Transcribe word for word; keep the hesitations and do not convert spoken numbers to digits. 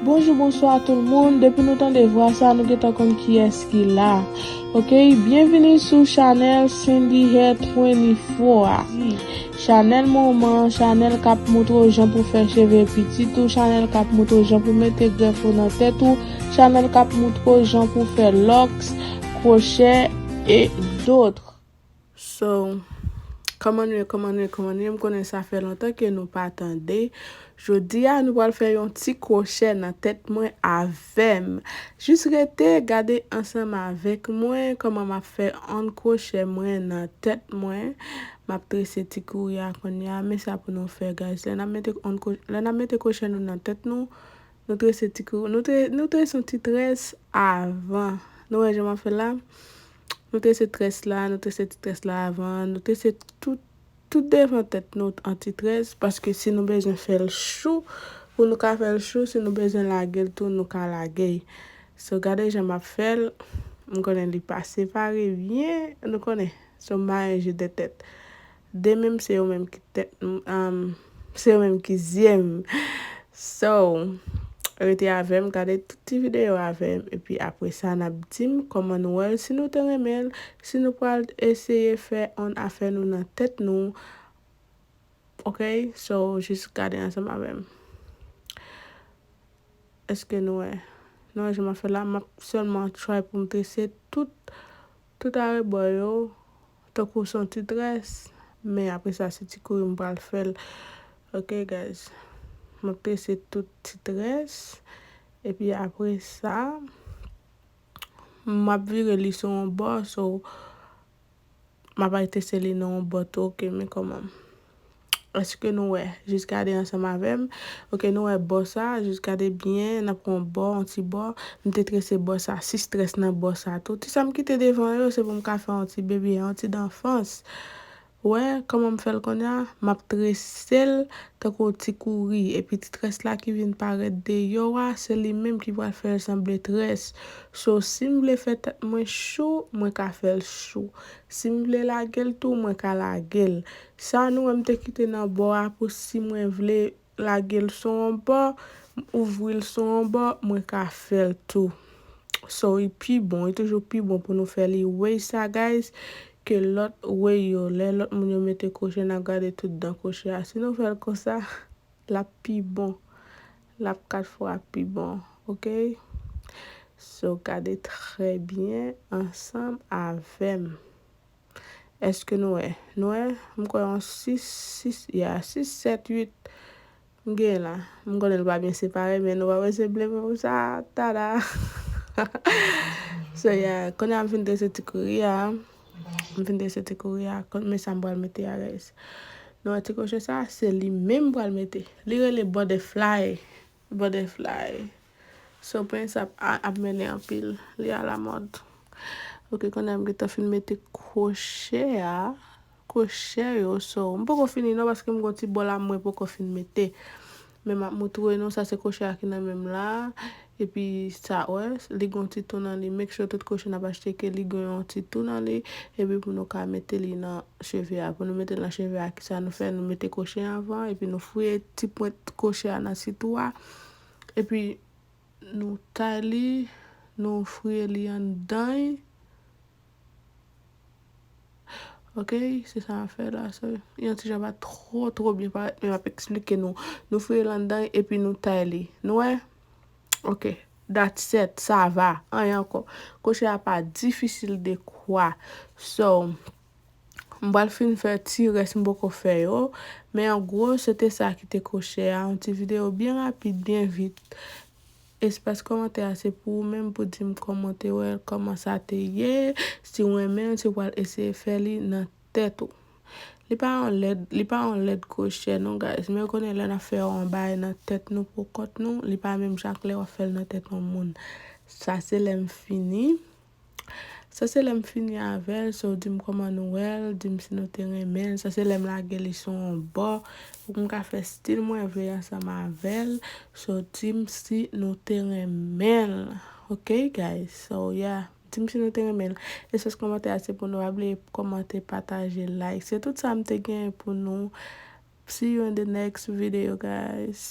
Bonjou, bonswa tout moun. Depi nou tande vwa sa, nou gentan konn kiyès ki la. Ok, byenvini sou chanèl Cindy Hair twenty-four a. Chanèl manman, chanèl k ap moutre w jan pou fè cheve pitit ou, chanèl k ap moutre w jan pou mete grèf ou nan tèt ou, chanèl k ap moutre w jan pou fè lòks, kwochè, e dòt. So, kòman nou ye, kòman nou ye, kòman nou ye? M konnen sa fè lontan ke nou pa tande. Jodi a, nou pral fè yon ti kwochè nan tèt mwen avè m. Jis rete gade ansanm avèk mwen kòman m ap fè on kwochè mwen nan tèt mwen. M ap trese ti kouri a kounye a, men sa pou nou fè, guys. Lè n ap mete on kwo-, lè n ap mete kwochè nou nan tèt nou, nou trese ti kouri, nou tre-, nou trese yon ti très avan. Nou wè jan m ap fè la? Nou trese très la, nou trese ti très la avan, nou trese tout, tout devan tèt nou an ti très, paske si nou bezwen fè l chou, pou nou ka fè l chou, si nou bezwen lage l tou, nou ka lage l. So, gade jan m ap fè l, m konnen li pa separe byen, nou konnen, se yon marenje de tèt. De menm, se yo menm ki tèt m, um, se yo menm ki zye m. So, rete avè m, gade tout ti videyo avè m, epi apre sa, n ap di m kòman nou wè l, si nou te renmen l, si nou pral eseye fè on afè nou nan tèt nou. Ok, so, jis gade ansanm avè m. Èske nou wè? Nou wè jan m ap fè la, m ap sèlman try pou m trese tout, tout arebò yo, tankou se yon ti très, men apre sa, se ti kouri m pral fè l. Ok, guys. M ap trese tout ti très, epi apre sa, m ap vire li sou yon bò, so, m ap al trese li nan yon bò tou, ok, men kòman. Èske nou wè? Jis gade ansanm avè m. Ok, nou wè bò sa, jis gade byen, n ap pran yon bò, yon ti bò. M te trese bò sa, sis très nan bò sa tou. Ti sa m kite devan yo, se pou m ka fè yon ti bebe, yon ti danfans. Wè, kòman m fè l kounye a? M ap trese l tankou ti kouri. Epi ti très la ki vin parèt deyò a, se li menm ki pral fè l sanble très. So, si m vle fè tèt mwen chou, mwen ka fè l chou. Si m vle lage l tou, mwen ka lage l. Sa nou wè m te kite nan bò a pou si mwen vle lage l sou yon bò, m ouvri l sou yon bò, mwen ka fè l tou. So, li pi bon, li toujou pi bon pou nou fè li way sa, guys, ke lòt way yo. Lè lòt moun yo mete kwochè, n ap gade tout dan kwochè a. Si nou fè l konsa, l ap pi bon. L ap kat fwa pi bon, ok? So, gade trè byen ansanm avè m. Èske nou wè? Nou wè? M kwè yon sis, sis, ya, sis, sèt, uit. M gen la. M konnen l pa byen separe, men nou pa bezwen blame m pou sa. Tada! So, ya, kounye a m fin trese ti kouri a. M fin trese ti kouri a. Kon-, men sa m pral mete a, guys. Nou wè ti kwochè sa? Se li menm m pral mete. Li rele butterfly. Butterfly. So, prens ap, a-, ap mennen anpil. Li alamòd. Ok, kounye a m gentan fin mete kwochè a. Kwochè yo, so, m poko fini non, paske m gon ti bò la mwen poko fin mete. Men m ap moutre nou, sa se kwochè a ki nan men m la. Epi sa, wè, li gon ti tou nan li. Make sure tout kwochè n ap achte ke li gen yon ti tou nan li. Epi pou nou ka mete li nan cheve a. Pou nou mete l nan cheve a, kisa nou fè? Nou mete kwochè anvan, epi nou fouye ti pwent kwochè a nan ti tou a. Epi nou tay li, nou fouye li anndan. Ok, se sa m ap fè la. So, yon ti jan pa twò, twò byen parèt, men m ap eksplike nou. Nou fouye l anndan, epi nou tay li. Nou wè? Ok, that's it, sa va. Anyen ankò. Kwochè a pa difisil de kwa. So, m pral fin fè ti rès m poko fè yo. Men an gwo, se te sa ki te kwochè a. Yon ti videyo byen rapid, byen vit. Espas kòmantè a se pou ou menm pou di m kòman w te wè l, kòman sa te ye, si w renmen l, si w pral eseye fè li nan tèt ou. Li pa yon lèd, li pa yon lèd kwochè non, guys. Men w konnen lè n ap fè yon bagay nan tèt nou, pou kont nou, li pa menm jan ak lè w ap fè l nan tèt yon moun. Sa se lè m fini. Sa se lè m fini avè l, so di m kòman nou wè l, di m si nou te renmen l. Sa se lè m lage li sou yon bò, pou m ka fè stil mwen vle ansanm avè l. So di m si nou te renmen l. Ok, guys? So, yeah. Di m si nou te renmen l. Espas kòmantè a se pou nou. Pa bliye kòmante, pataje, like. Se tout sa m te gen pou nou. See you in the next video, guys.